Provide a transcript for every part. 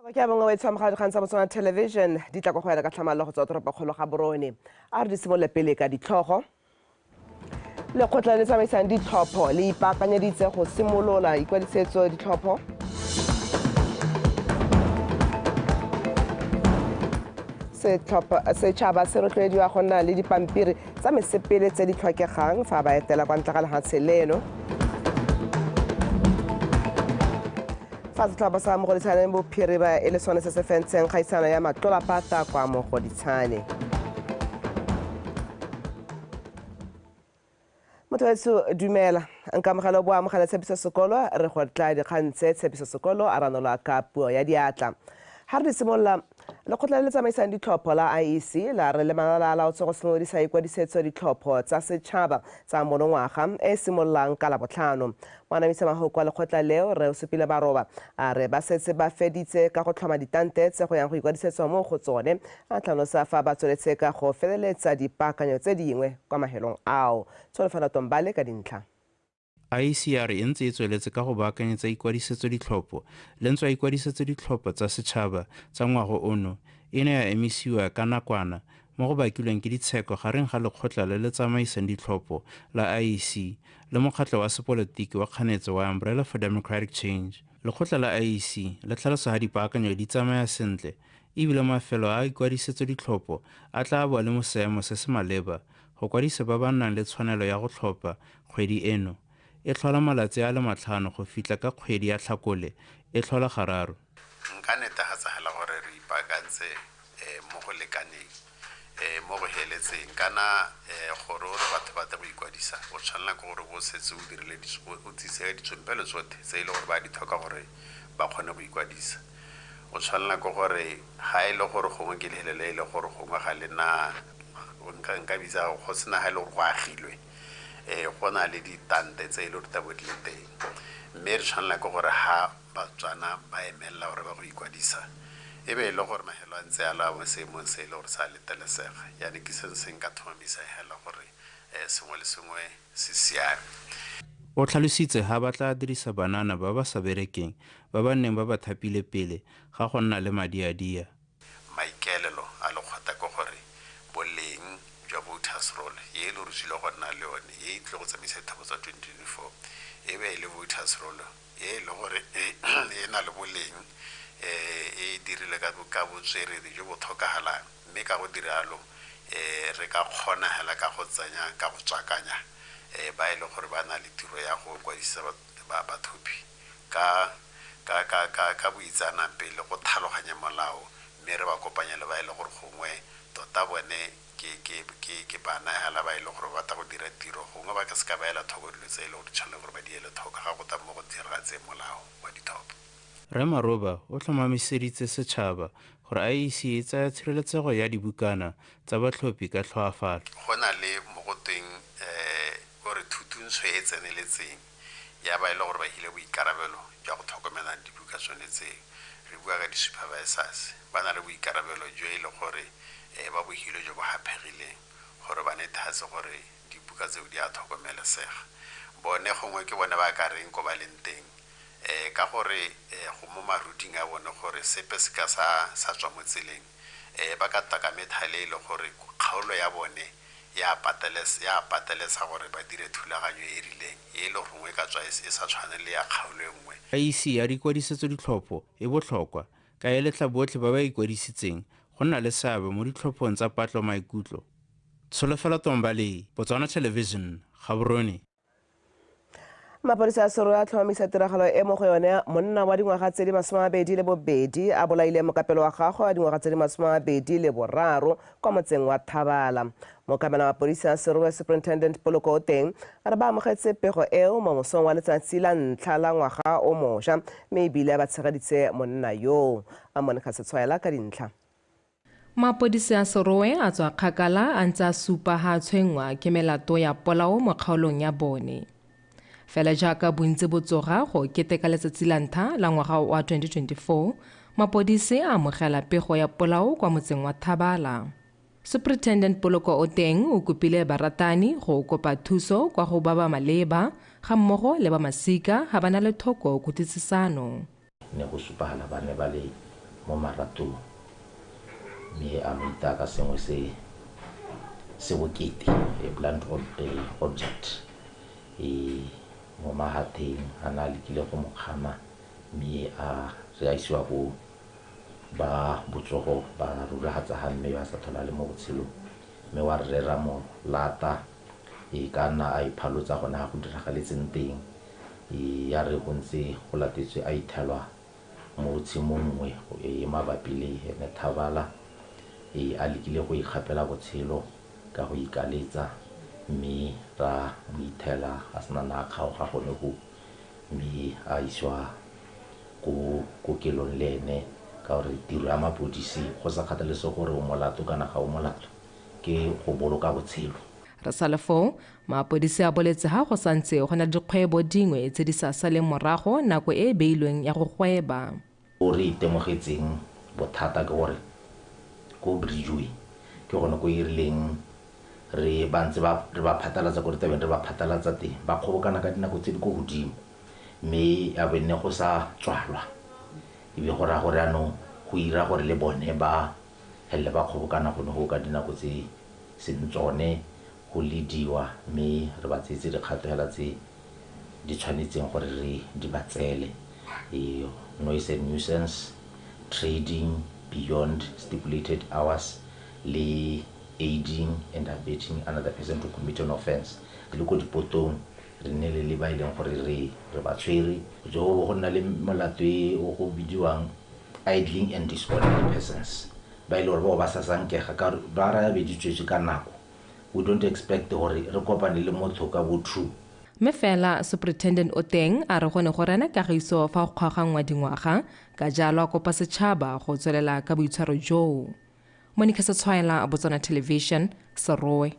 Ke a bongwe wa itshwamogela dikgang tsa Botswana Television di tla kwa go ela ka tlhamallo go tswa toropokgolo ga Borone. A re di simolole pele ka ditlhogo. Lekgotla le tsamaisang ditlhopho le ipaakanyeditse go simolola ikwadisetso ditlhopho. Setšhaba se rotloediwa go nna le dipampiri tsa mesepele tse di tlhokegang fa ba etela kwa ntle ga lehatshe leno. Fa setlhopha sa Mogoditshane Bophirima e le sone se se fentsheng kgaisano ya matlolapata kwa Mogoditshane. Motho weso dumela, nkamogelo bo amogela Tshepiso Sekolo, re go tla dikgang tse Tshepiso Sekolo a ranolwa ka puo ya diatla. Ha re di simolola, lekgotla le le tsamaisang ditlhopho la IEC la re le malala a laotse go simolodisa ikwadisetso ditlhopho tsa setšhaba tsa monongwaga e simololang ka Labotlhano. Moanamisa mahoko wa lekgotla leo, Rre Osupile Baroba, a re ba setse ba feditse ka go tlhoma ditante tse go yang go ikwadisetswa mo go tsone, a tlhalosa fa ba tsweletse ka go feleletsa dipaakanyo tse dingwe kwa mahelong ao. Tsholofelo Tombale ka dintlha. IEC ya re e ntse e tsweletse ka go baakanyetsa ikwadisetso ditlhopho le ntswa ikwadisetso ditlhopho tsa setšhaba tsa ngwago ono e ne ya emisiwa ka nakwana mo go bakilweng ke ditsheko gareng ga lekgotla le le tsamaisang ditlhopho la IEC le mokgatlho wa sepolotiki wa kganetso wa Umbrella for Democratic Change. Lekgotla la IEC le tlhalosa ha dipaakanyo di tsamaya sentle ebile mafelo a ikwadisetso ditlhopho a tla bo a le mo seemo se se maleba go kwadisa ba ba nang le tshwanelo ya go tlhopha kgwedi eno. E tlhola malatsi a le 5 go fitlha ka kgwedi ya Tlhakole e tlhola gararo. Nka netefatsa hela gore re ipaakantse mo go lekaneng, mo go heletseng, kana gore o re batho ba tle go ikwadisa, o tshwanela ke gore o setse o dirile o tsise ditsompelo tsotlhe tse e le gore ba di tlhoka gore ba kgone go ikwadisa. O tshwanela ke gore ga e le gore gongwe ke lehelo le e le gore gongwe ga le na, nka bitsa go sena ga e le gore go agilwe, go na le ditante tse e le gore tla bo di le teng. Mme re tshwanela ke gore ha Batswana ba emelela gore ba go ikwadisa, e be e le gore mahelo a ntse a le mo seemong se e le gore sa letelesega. Yaanong ke seng se nka tlhomamisa hela gore sengwe le sengwe se siame. O tlhalositse ha ba tla dirisa banana ba ba sa berekeng ba ba neng ba ba thapile pele ga go nna le madiadia. Maikaelelo a lekgotla ke gore boleng jwa voters roll e le gore tsile go nna le yone e e tlile go tsamaisa ditlhopho tsa 2024 e be e le voters roll e le gore e na le boleng, e dirile ka botswerere jo bo tlhokagalang, mme ka go diralo re ka kgona hela ka go tsenya, ka go tswakanya ba e leng gore ba na le tiro ya go kwadisa bathophi ka boitseanape le go tlhaloganya molao, mme re ba kopanya le ba e leng gore gongwe tota bone ke bana hela ba e leng gore ba batla go dira tiro, gongwe ba ka seka ba ela tlhoko dilo tse e leng gore di tshwanela gore ba di ele tlhoko ga go tla mo go diragatseng molao wa ditlhopho. Rre Maroba o tlhomamiseditse setšhaba gore IEC e tsaya tshireletsego ya dibukana tsa batlhophi ka tlhoafalo. Go na le mo go tweng gore thutuntsho e e tseneletseng ya ba e le gore ba hile boikarabelo jwa go tlhokomela dibuka tsone tseo. Re bua ka di-supervisors, ba na le boikarabelo jo e le gore ba bo hile jo bo haphegileng gore ba netefatse gore dibuka tseo di a tlhokomelesega. Bone gongwe ke bone ba ka reng ko ba leng teng, ka gore go mo maruding a bone gore sepe se ka sa tswa mo tseleng, ba ka tla ka methale e le gore kgaolo ya bone ya patelesa gore ba dire thulaganyo e e rileng e le gongwe e ka tswa e sa tshwane le ya kgaolo e nngwe. IEC ya dikwadisetso ditlhopho e botlhokwa ka e letla botlhe ba ba ikwadisitseng go nna le seabe mo ditlhophong tsa patlo maikutlo. Tsholofelo Tombale, Botswana Television, Gaborone. Mapodisa a Serowe a tlhomamisa tiragalo e mo go yone monna wa dingwaga tse di 22 a bolaile mokapelo wa gagwe wa dingwaga tse di 23 kwa motseng wa Thabala. Mookamela wa mapodisa a Serowe Superintendent Poloko Oteng a re ba amogetse pego eo mo mosong wa letsatsi la ntlha la ngwaga o mošwa, mme ebile ba tshegeditse monna yoo. A Monica Setshwaela ka dintlha. Mapodisi a Serowe a tswa kgakala a ntse a supa ha a tshwenngwa ke melato ya polao mo kgaolong ya bone. Fela jaaka bontsi bo tsoga go keteka letsatsi la ntlha la ngwaga wa 2024, mapodisi a amogela pego ya polao kwa motseng wa Thabala. Superintendent Poloko Oteng o kopile baratani go kopa thuso kwa go ba ba maleba ga mmogo le ba masika ga ba na le thoko kutlwisisano. Ne go supagala ba ne ba le mo maratong, mme a mo itaya ka sengwe se se bokete, a blunt object, mo mahatheng a na a lekile go mo kgama, mme a re a isiwa ko ba botsogo ba ruragatsa ga mme yo a sa tlhola le mo botshelong, mme wa rre ra mo lata e ka nna a iphalotsa gone ga go diragaletseng teng. Ya re go ntse go latetswe a ithelwa mo tshimong nngwe e mabapi le ene Thabala, a lekile go ikgapela botshelo ka go ikaletsa, mme ra mo ithela a sena na a kgaoga gone go, mme a isiwa ko kokelong le ene, ka gore tiro ya mapodisi go sa kgathalesege gore o molato kana ga o molato ke go boloka botshelo. Re sa le foo, mapodisi a boletse ha go santse go na le dikgwebo dingwe tse di sa saleng morago nako e e beilweng ya go gweba. O re itemogetseng bothata ke gore ko Bridgeway ke gone ko e rileng re ba ntse ba re ba phatlalatsa ko re tabeng re ba phatlalatsa teng, ba kgobokana ka dinako tse di ko godimo, mme ya be nne go sa tswalwa, e be go raya gore jaanong go ira gore le bone ba felele ba kgobokana gone go ka dinako tse seng tsone go lediwa, mme re ba tseetse dikgato hela tse di tshwanetseng gore re di ba tseele. Noise and nuisance, trading beyond stipulated hours, le aiding and abetting another person to commit an offense. Le ko dipotong re nne le ba e leng gore re ba tshwere, jo go nna le molato e o go bidiwang idling and disorderly persons, ba e le gore bao ba sa sankega ka gore ba raya be di tswetswe ka nako. We don't expect gore re kopane le motho ka bo true. Mme fela Superintendent Oteng a re go ne go rena kagiso fa go kgaoganngwa dingwaga, ka jalo a kopa setšhaba go tswelela ka boitshwaro joo. Monica Setshwaela, Botswana Television, Serowe.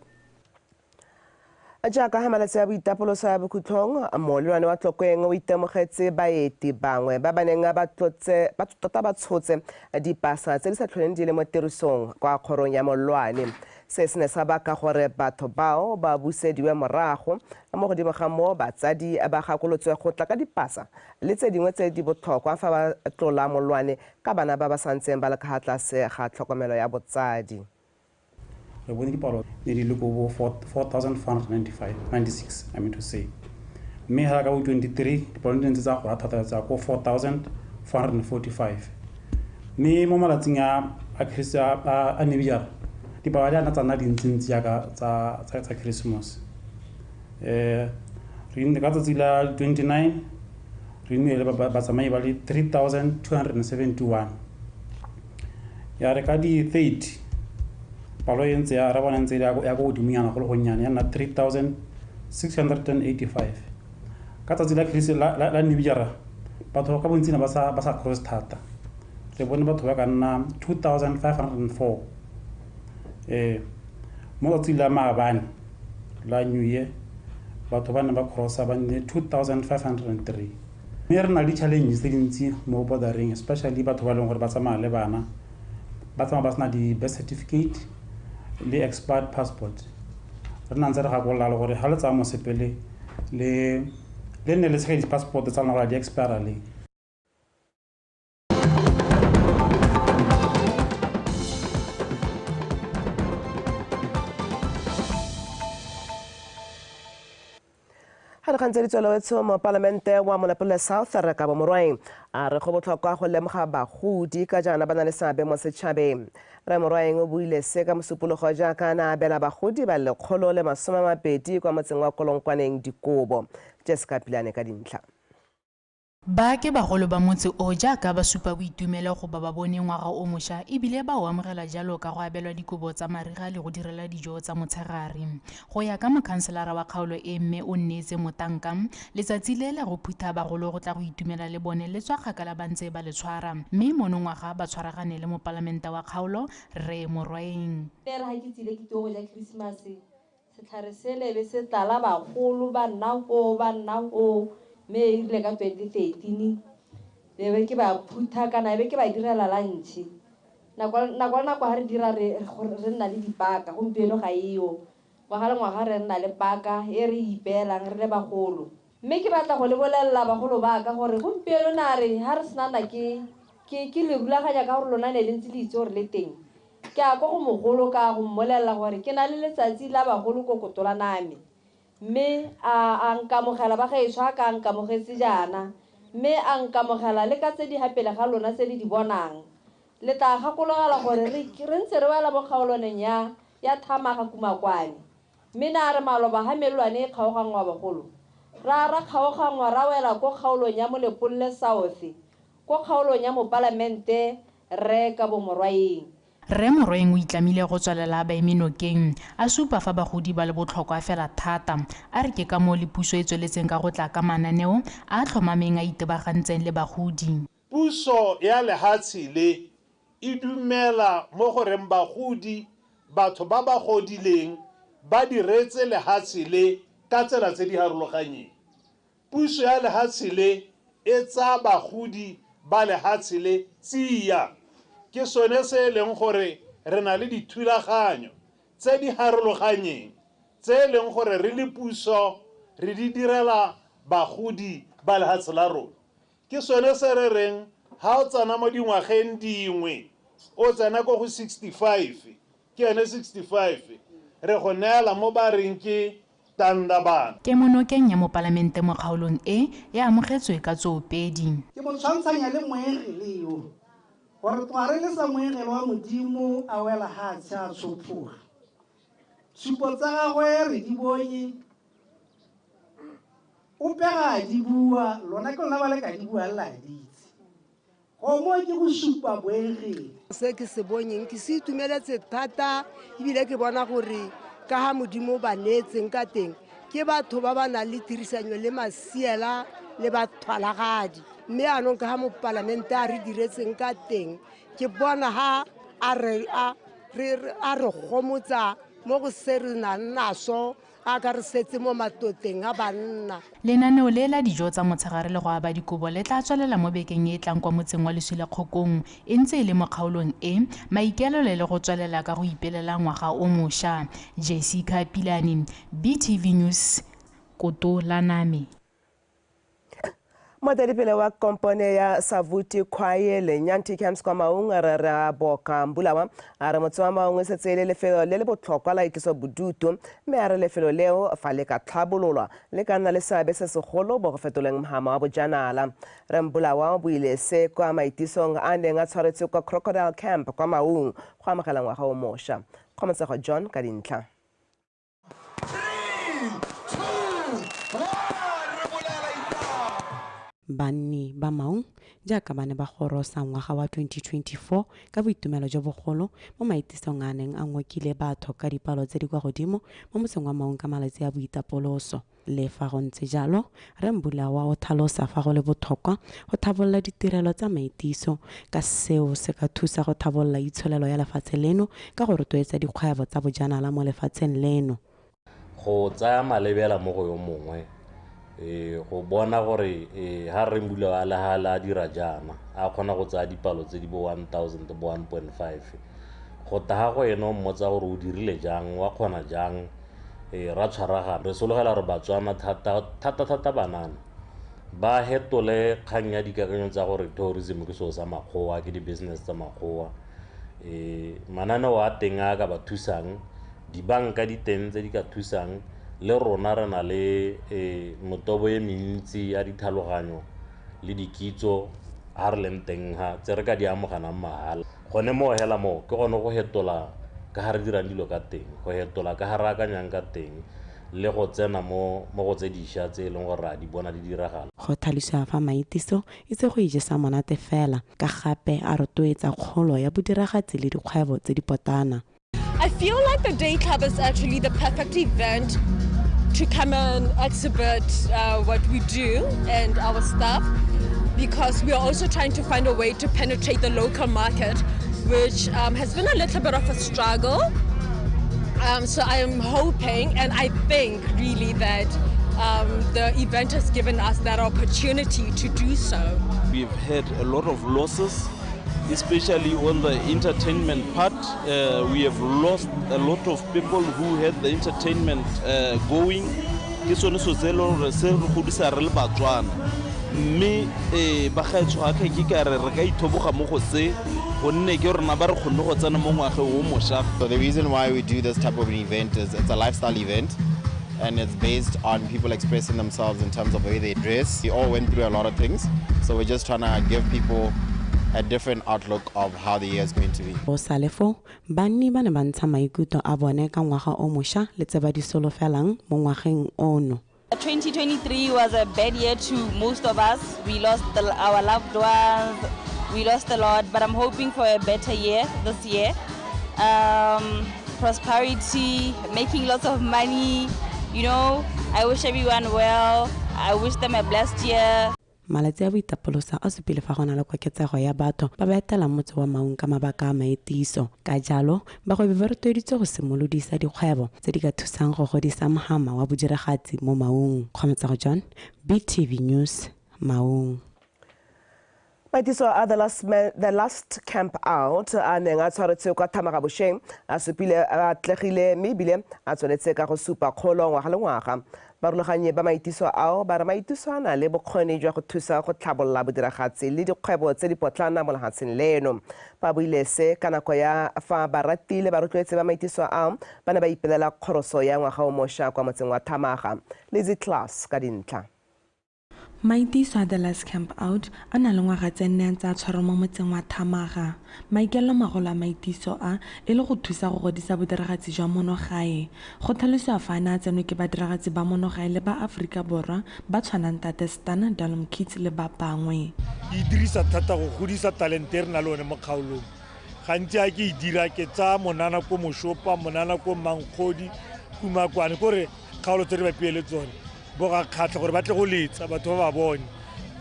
Jaaka ga malatsi a boitapoloso ya bokhutlhong, molelwane wa Tlokweng o itemogetse baeti bangwe ba ba neng ba tlotse ba tota ba tshotse dipasa tse di sa tlholeng di le mo tirisong kwa kgorong ya molelwane. Se se ne sa baka gore batho bao ba busediwe morago. Mo godimo ga moo, batsadi ba gakolotswe go tla ka dipasa le tse dingwe tse di botlhokwa fa ba tlola molelwane ka bana ba ba santseng ba le ka fa tlase ga tlhokomelo ya botsadi. Re bone dipalo ne di le ko bo 4,495, 96, I mean to say. Mme ha ka bo 23, dipalo di ntse tsa gola thata tsa ko 4,445. Mme mo malatsing a a New Year, dipalo di a nna tsa nna dintsintsi jaaka tsa Christmas. Re nne ka tsatsi la 29, re nne le batsamai ba le 3,271. Ya re ka di 30, palo e ntse ya re bona ntse ya ko godimonyana go le gonnyane, ya nna 3,685. Ka tsatsi la la New Year, batho ka bontsi ne ba sa cross thata. Re bone batho ba ka nna 2,504. Mo tsatsing la maabane la New Year, batho ba ne ba crossa ba nne 2,503. Mme re na le di-challenges tse dintsi mo bordering, especially batho ba e leng gore ba tsamaya le bana, ba tsamaya ba sena di-birth certificate le expired passport. Re nna ntse re gakolola le gore ga le tsaya mosepele le nne le tshege di-passport tsa lona gore di expire leng. Ga dikgang tse di tsweletswe mo palamente wa Molepolole South re Kabo Morwaeng a re go botlhokwa go lemoga bagodi ka jaana ba na le seabe mo setšhabeng. Re Morwaeng o buile se ka mosupologo jaaka a ne a abela bagodi ba 120 kwa motseng wa Kolonkwaneng dikobo. Jessica Pilane ka dintlha. Ba ke bagolo ba motse o jaaka ba supa boitumelo go ba ba bone ngwaga o mošwa ebile ba o amogela jalo ka go abelwa dikobo tsa mariga le go direla dijo tsa motshegare. Go ya ka mokhanselara wa kgaolo e mme o nneetse Motanka, letsatsi le la go phutha bagolo go tla go itumela le bone le tswa kgakala ba ntse ba le tshwara, mme monongwaga ba tshwaragane le mopalamente wa kgaolo Rre Morwaeng. Re ha ke tsile ke tlo go ja Christmas, setlhare se lebe se tlala bagolo ba nna ko ba nna ko. Mme e rile ka 2013 be be ke ba phutha kana be ke ba direla lunch. Nako le nako ha re dira re nna le dipaka, gompieno ga eo. Ngwaga le ngwaga re nna le paka e re ipeelang re le bagolo. Mme ke batla go le bolelela bagolo ba ka gore gompieno na re ha re sena na ke Ke le rulaganya ka gore lona ne le ntse le itse gore le teng. Ke a ko go mogolo ka go mmolelela gore ke na le letsatsi la bagolo ko Kotolaname. Mme a nkamogela ba gaetsho a ka nkamogetse jaana, mme a nkamogela le ka tse di gapele ga lona tse le di bonang. Le tla gakologela gore re ntse re wela mo kgaolwaneng ya Thamaga Kumakwane. Mme na re maloba ga melelwane e kgaoganngwa bagolo. Ra kgaoganngwa ra wela ko kgaolong ya Molepolole South, ko kgaolong ya mopalamente Rre Kabo Morwaeng. Rre Morwaeng o itlamile go tswelela ba eme nokeng, a supa fa bagodi ba le botlhokwa fela thata. A re ke ka moo le puso e tsweletseng ka go tla ka mananeo a tlhomameng a itebagantseng le bagodi. Puso ya lehatshe le e dumela mo goreng bagodi, batho ba ba godileng ba diretse lehatshe le ka tsela tse di harologanyeng. Puso ya lehatshe le e tsaya bagodi ba lehatshe le tsia. Ke sone se e leng gore re na le dithulaganyo tse di harologanyeng tse e leng gore re le puso re di direla bagodi ba lehatshe la rona. Ke sone se re reng ha o tsena mo dingwageng dingwe, o tsena ko go 65, ke ene 65, re go neela mo ba reng ke tandabana. Ke monokeng ya mopalamente mo kgaolong e e amogetswe ka tsoopedi. Ke mo tshwantshanya le moengele yo, gore tloga re le sa moengele wa Modimo a wela hatshe a tshophoga. Tshupo tsa gagwe re di bonye, ope ga a di bua, lona ke lona ba le ka di buang la di itse. Go mo ke go supa boengele. Se ke se bonyeng ke se itumeletse thata, ebile ke bona gore ka ha Modimo ba neetseng ka teng ke batho ba ba nang le tirisanyo le masiela le bathwalagadi. Mme anong ka ha mopalamente a re diretseng ka teng ke bona ha a re gomotsa mo go se re nang naso a ka re setse mo matoteng a banna. Lenaneo le la dijo tsa motshegare le go aba dikobo le tla tswelela mo bekeng e tlang kwa motseng wa Leswilakgokong e ntse e le mo kgaolong e, maikaelelo le go tswelela ka go ipelela ngwaga o mošwa. Jessica Pilane, BTV News, Kotolaname. Moeteledipele wa kompone ya Savuti Khwaye le Nyanti Camps kwa Maung re re Boka Mbulawa a re motse wa Maung e setse e le lefelo le le botlhokwa la itloso bodutu, mme a re lefelo leo fa le ka tlhabololwa le ka nna le seabe se segolo mo go fetoleng mhama wa bojanala. Re Mbulawa o buile se kwa maitisong a neng a tshwaretswe kwa Crocodile Camp kwa Maung go amogela ngwaga o mošwa. Kgomotsego John ka dintlha. Banni ba Maung jaaka ba ne ba gorosa ngwaga wa 2024 ka boitumelo jo bogolo mo maitisong a neng a ngokile batho ka dipalo tse di kwa godimo mo motseng wa Maung ka malatsi a boitapoloso. Le fa go ntse jalo, Rre Mbulawa o tlhalosa fa go le botlhokwa go tlhabolola ditirelo tsa maitiso ka seo se ka thusa go tlhabolola itsholelo ya lefatshe leno ka go rotloetsa dikgwebo tsa bojanala mo lefatsheng leno. Go tsaya malebela mo go yo mongwe, go bona gore ha Rre Mbulawa le ha la dira jaana a kgona go tsaya dipalo tse di bo 1000 bo 1.5, go taga go ene o mmotsa gore o dirile jang, wa kgona jang, ra tshwaragana. Re sologela gore Batswana thata banana ba hetole kgang ya dikakanyo tsa gore tourism ke seo sa makgowa, ke di-business tsa makgowa. Mananeo a teng a ka ba thusang, dibanka di teng tse di ka thusang, le rona re na le motobo e mentsi ya ditlhaloganyo le dikitso ha re leng teng ha tse re ka di amoganang mahala. Gone mo hela mo ke gone go hetola ka ha re dirang dilo ka teng, go hetola ka ha re akanyang ka teng, le go tsena mo go tse dišwa tse e leng gore ra di bona di diragala. Go tlhalosiwa fa maitiso e tse go ijesa monate fela, ka gape a rotloetsa kgolo ya bodiragatsi le dikgwebo tse di potana. I feel like the Day Club is actually the perfect event to come and exhibit what we do and our stuff, because we are also trying to find a way to penetrate the local market, which has been a little bit of a struggle. So I am hoping, and I think really that the event has given us that opportunity to do so. We've had a lot of losses, especially on the entertainment part. We have lost a lot of people who had the entertainment going. Ke sone so se leng gore se re godisa re le Batswana. Mme bagaetsho ga ke ka re re ka ithoboga mo go se gonne ke rona ba re kgonne go tsena mo ngwageng o mošwa. So the reason why we do this type of an event is it's a lifestyle event, and it's based on people expressing themselves in terms of the way they dress. We all went through a lot of things, so we're just trying to give people a different outlook of how the year is going to be. Go sale foo, banni ba ne ba ntsha maikutlo a bone ka ngwaga o mošwa le tse ba di solofelang mo ngwageng ono. 2023 was a bad year to most of us. We lost our loved ones, we lost a lot, but I'm hoping for a better year this year. Prosperity, making lots of money, you know. I wish everyone well. I wish them a blessed year. Malatsi a boitapoloso a supile fa go na le koketsego ya batho ba ba etelang motse wa Maung ka mabaka a maetiso. Ka jalo, bagwebi ba rotloeditswe go simolodisa dikgwebo tse di ka thusang go godisa mohama wa bodiragatsi mo Maung. Kgomotsago John, BTV News, Maung. Maitiso a the last camp out a neng a tshwaretswe kwa Thamaga bošeng a supile a atlegile mme ebile a tsweletse ka go supa kgolo ngwaga le ngwaga. Barulaganyi ba maitiso ao ba re maitiso a na le bokgoni jwa go thusa go tlhabolola bodiragatsi le dikgwebo tse di potlana mo lefatsheng leno. Ba buile se ka nako ya fa barati le barotloetsi ba maitiso ao ba ne ba ipelela kgoroso ya ngwaga o mošwa kwa motseng wa Thamaga. Lizzy Class ka dintlha. Maitiso a The Last Camp Out a na le ngwaga tse nne a ntse a tshwarwa mo motseng wa Thamaga. Maikaelelo magolo a maitiso a e le go thusa go godisa bodiragatsi jwa monogae. Go tlhalosiwa fa a ne a tsenwe ke badiragatsi ba monogae le ba Aforika Borwa ba tshwanang Tate Stan, Dalom Kids le ba bangwe. Ke e dirisa thata go godisa talente e re na le one mo kgaolong. Gantsi a ke e dira ke tsaya monana ko Moshopa, monana ko Mankgodi, Kumakwane, kore kgaolo tse re bapile le tsone. Bo ga kgatlha gore ba tle go letsa batho ba ba bone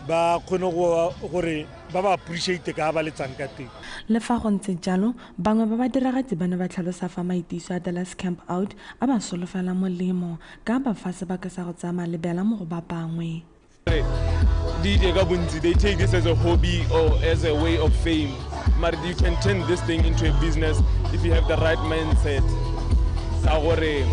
ba kgone gore ba ba appreciate ka ba letsang ka teng. Le fa go ntse jalo, bangwe ba badiragatsi ba ne ba tlhalosa fa maitiso a The Last Camp Out a ba solofela molemo ka ba fa sebaka sa go tsaya malebela mo go ba bangwe. DJ ka bontsi, they take this as a hobby or as a way of fame. But you can turn this thing into a business if you have the right mindset. Sa gore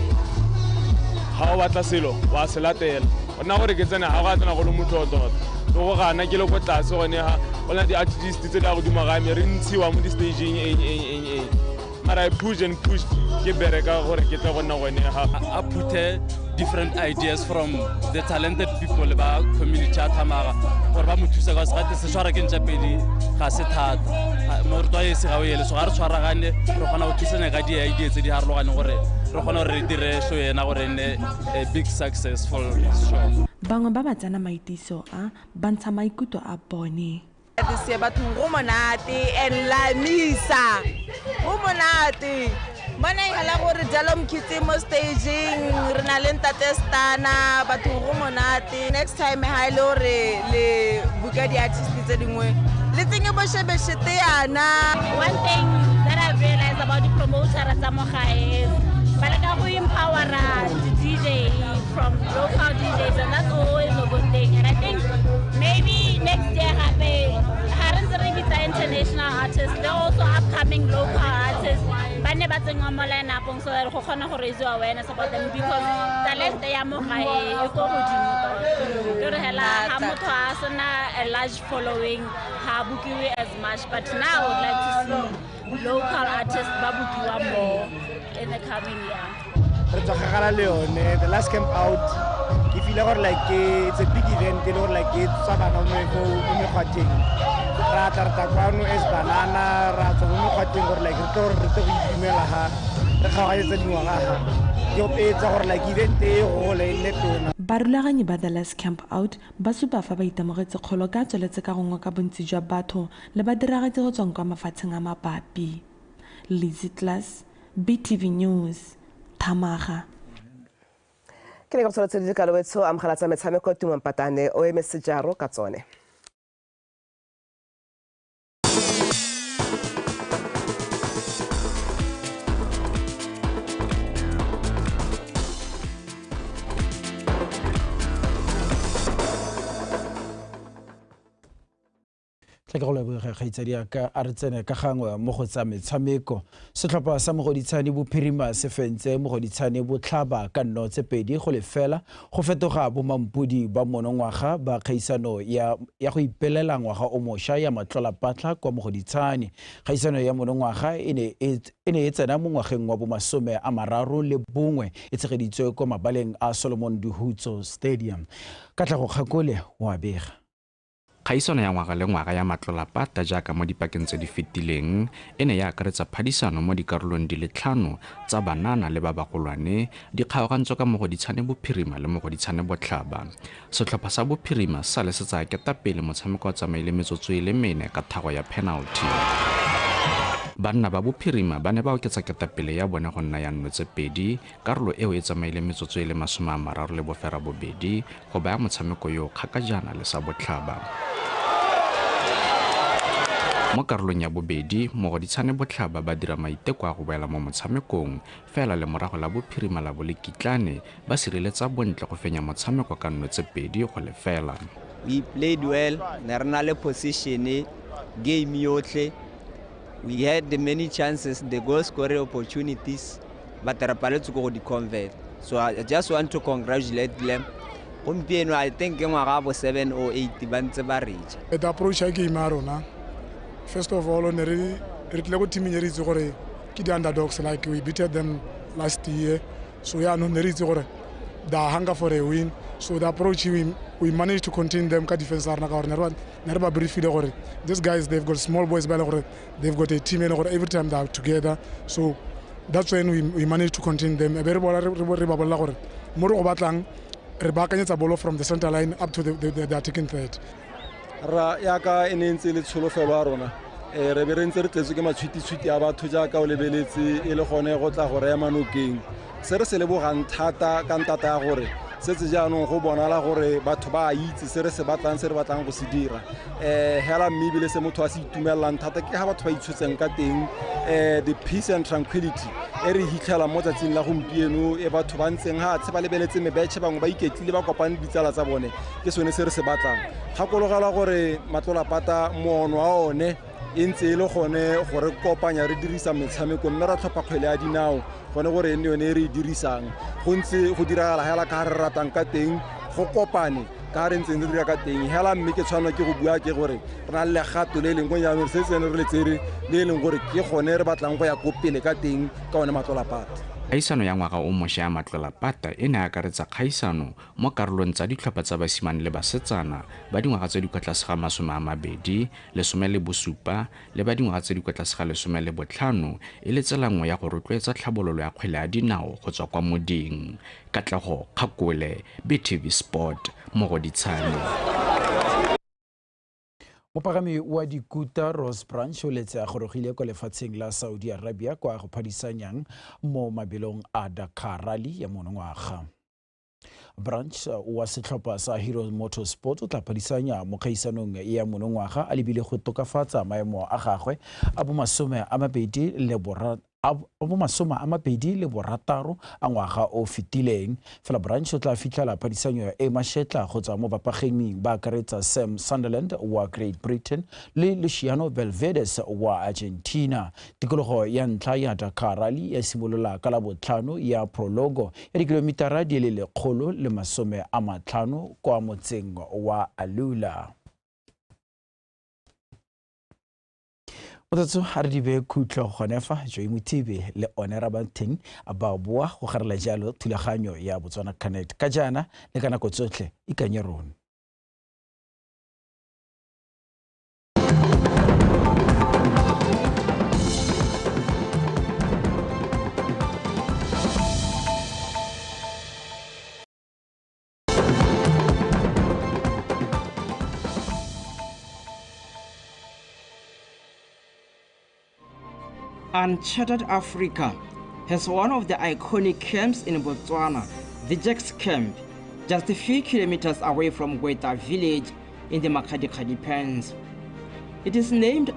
ha o batla selo wa se latela nna gore ke tsena ga go a tsena go le motho o tota le go gana ke le ko tlase gone ga go na di-artist tse di a godimo ga me re ntshiwa mo di-stageng eng mara I push and push ke bereka gore ke tle go nna gone ga. A phuthe different ideas from the talented people ba community ya Thamaga gore ba mo thusa ka se se tshwara ke ntša pedi ga se thata morutwa e se ga o ele so ga re tshwaragane re kgona go thusana ka di-idea tse di harologaneng gore re kgona gore re dire show ena gore nne a big successful show. Bangwe ba ba tsena maitiso a ba ntsha maikutlo a bone. This year bathong go monate and la misa go monate bona e hala gore Dalom Kids mo staging re na le Ntate Stana bathong go monate. Next time ha ile gore le buka di artist tse dingwe le tsenye bo shebeshete yana. One thing that I've realized about the promoter tsa mo gae is ba leka go empower the DJ from local DJs, and that's always a good thing. And I think maybe next year hape ha re ntse re bitsa international artists, they're also upcoming local artists ba ne ba tsenngwa mo line-up-ong so that go kgone go raise awareness about them, because talente ya mo gae e ko godimo tota. Ke re hela ha motho a sena a large following ha bokiwe as much, but now I would like to see local artists ba bokiwa more in the coming year. Re tswa kgakala le yone The Last Camp Out ke feel gore like it's a big event e le gore like e tswa bana mo mekgwatheng ra tla re tla kwano as banana ra tswa mo mekgwatheng gore like re tle gore re tle go itumela ga re kgaoganyetsa dingwaga ga ke opetsa gore like event e gole e nne tona. Barulaganyi ba The Last Camp Out ba supa fa ba itemogetse kgolo ka tsweletse ka go ngoka bontsi jwa batho le badiragatsi go tswang kwa mafatsheng a mabapi. Lizzy Class, BTV News, Thamaga. Ke ne ka tshwanetse di kalowetso amogela tsa metshameko Tumo Mpatane o eme sejaro ka tsone. Tla ke go leboge kgaitsadi ka a re tsene ka gangwe mo go tsa metshameko. Setlhopha sa Mogoditshane Bophirima se fentse Mogoditshane Botlhaba ka 0-2 go fetoga bomampodi ba monongwaga ba kgaisano ya go ipelela ngwaga o mošwa ya matlolapatla kwa Mogoditshane. Kgaisano ya monongwaga e ne e tsena mo ngwageng wa bomasome a 31 e tshegeditswe kwa mabaleng a Solomon Dihutso Stadium. Katlego Kgakole wa bega. Kgaisano ya ngwaga le ngwaga ya matlolapata jaaka mo dipakeng tse di fetileng e ne ya akaretsa phadisano mo dikarolong di le 5 tsa banana le ba bagolwane di kgaogantswe ka Mogoditshane Bophirima le Mogoditshane Botlhaba. Setlhopha sa Bophirima sa le se tsaya ketapele motshameko wa tsamaile metsotso e le 4 ka thago ya penalty. Banna ba Bophirima ba ne ba oketsa ketapele ya bone go nna ya 0-2, karolo eo e tsamaile metsotso e le 38 go baya motshameko yo kgakajana le sa Botlhaba. Mo karolong ya bobedi, Mogoditshane Botlhaba ba dira maiteko a go boela mo motshamekong, fela le morago la Bophirima la bo le kitlane ba sireletsa bontle go fenya motshameko ka 0-2. We played well, ne re na le position game yotlhe. We had the many chances, the goal scoring opportunities, but re paletswe ke go di convert. So I just want to congratulate them. Gompieno I think ke ngwaga bo 7 or 8 ba ntse ba re ja. The approach ya game ya rona, first of all, ne re tlile go team e re itse gore ke di underdogs, like we beat them last year. So yeah, no ne re itse gore the hunger for a win. So the approach we managed to contain them ka defense ya rona ka gore ne re ba briefile gore these guys, they've got small boys ba le gore they've got a team e le gore every time they are together. So that's when we managed to contain them. E be re bona re ba bolela gore mo re go batlang re baakanyetsa bolo from the center line up to the attacking third. Ra yaka e ne ntse le tsholofelo ya rona, re be re ntse re tletswe ke matshwititshwiti a batho jaaka o lebeletse e le gone go tla go re ema nokeng. Se re se lebogang thata ka ntata ya gore setse jaanong go bonala gore batho ba a itse se re se batlang, se re batlang go se dira. Hela mme ebile se motho a se itumellang thata ke ga batho ba itshotseng ka teng, the peace and tranquility e re hitlhelang mo tsatsing la gompieno e batho ba ntseng ga tshe ba lebeletse mebetšhe, bangwe ba iketlile ba kopane ditsala tsa bone, ke sone se re se batlang. Gakologelwa gore matlolapata moono wa one e ntse e le gone gore kopanya re dirisa metshameko mme ra tlhopha kgwele ya dinao gone gore e nne yone e re e dirisang. Go ntse go diragala hela ka re ratang ka teng, go kopane ka re ntseng re dira ka teng hela, mme ke tshwanela ke go bua ke gore re na le legato le e leng go jaanong se tsene re le tsere le e leng gore ke gone re batlang go ya ko pele ka teng ka one matlolapata. Kgaisano ya ngwaga o mošwa ya matlolapata e ne akaretsa kgaisano mo karolong tsa ditlhopha tsa basimane le basetsana ba dingwaga tse di kwa tlase ga 20, 17 le ba dingwaga tse di kwa tlase ga 15 e le tsela nngwe ya go rotloetsa tlhabololo ya kgwele ya dinao go tswa kwa moding. Katlego Kgakole, BTV Sport, Mogoditshane. Mopagami wa dikuta Ross Branch o letse a gorogile kwa lefatsheng la Saudi Arabia kwa go phadisanyang mo mabelong a Dakar Rally ya monongwaga. Branch wa setlhopha sa Hero Motorsport o tla phadisanya mo kgaisanong ya monongwaga a lebile go tokafatsa maemo a gagwe a bo 26 a ngwaga o fetileng. Fela Branch o tla fitlhela phadisanyo e mashetla go tswa mo bapageming ba akaretsa Sam Sunderland wa Great Britain le Luciano Belvedes wa Argentina. Tikologo ya ntlha ya Dakar Rally ya simolola ka Labotlhano ya Prologo ya dikilomitara di le 150 kwa motseng wa Alula. Motsotso a re di be khutlo gone fa Joy Mothibe le one Rabanteng ba boa go garela jalo thulaganyo ya Botswana Connect ka jaana le ka nako tsotlhe ikanye rona. Uncharted Africa has one of the iconic camps in Botswana, the Jacks Camp, just a few kilometers away from Gweta village in the Makgadikgadi Pans. It is named